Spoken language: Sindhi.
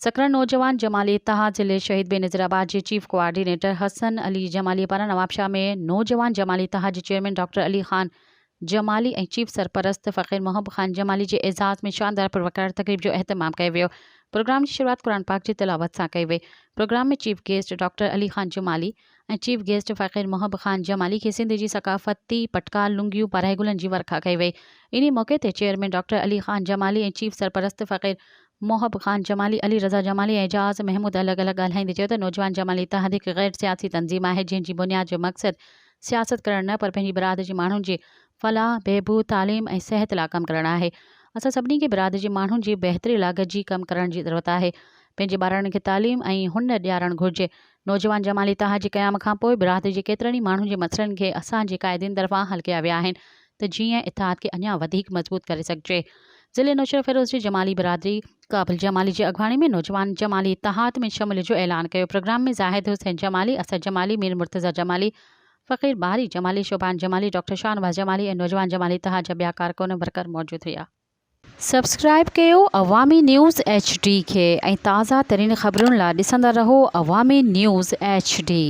سکر نوجوان جمالي اتحاد ضلعي شهيد بينظير آباد جي چيف ڪوآرڊينيٽر حسن علي جمالي پاران نوابشاهه ۾ نوجوان جمالي اتحاد جي chairman doctor Ali Khan Jamali ۽ chief سرپرست فقير محب خان جمالي جي اعزاز ۾ شاندار پروقار تقريب جو اهتمام ڪيو ويو. پروگرام جي شروعات قرآن پاڪ جي تلاوت سان ڪئي وئي. Programme ۾ chief guest doctor Ali Khan Jamali ۽ chief guest Faqir Muhib Khan Jamali کي سنڌ جي ثقافتي پٽڪا، لنگيون پارائي گلن جي ورکا ڪئي وئي. انهي موقعي تي chairman doctor Ali Khan Jamali ۽ chief سرپرست فقير محب خان جمالي، علي رضا جمالي ۽ اعجاز محمود الڳ الڳ ڳالهائيندي چيو ته نوجوان جمالي اتحاد هڪ غير سياسي تنظيم آهي جنهن جي بنياد جو مقصد سياست ڪرڻ نه پر پنهنجي برادري جي ماڻهن جي فلاح، بهبود، تعليم ۽ صحت لاء ڪم ڪرڻ آهي. اسان سڀني کي برادري جي ماڻهن جي بهتري لاء گڏجي ڪم ڪرڻ جي ضرورت آهي. پنهنجي ٻارڙن کي تعليم ۽ هنر ڏيارڻ گهرجي. نوجوان جمالي اتحاد جي قيام کان پوء برادري جي ڪيترن ئي ماڻهن جي مسئلن کي اسان جي قائدين طرفان حل ڪيا ويا آهن ته جيئن اتحاد کي اڃا وڌيڪ مضبوط ڪري سگهجي. ضلعي نوشهروفيروز جي جمالي برادري قابل جمالي جي اڳواڻي ۾ نوجوان جمالي اتحاد ۾ شموليت جو اعلان ڪيو. پروگرام ۾ زاهد حسين جمالي، اسد جمالي، مير مرتضيٰ جمالي، فقير باري جمالي، شعبان جمالي، ڊاڪٽر شاهنواز جمالي ۽ نوجوان جمالي اتحاد جا ٻيا ڪارڪن ورڪر موجود هيا. سبسڪرائيب ڪيو عوامي نيوز ايڇ ڊي کي ۽ تازه ترين خبرن لا ڏسندا رهو عوامي نيوز ايڇ ڊي.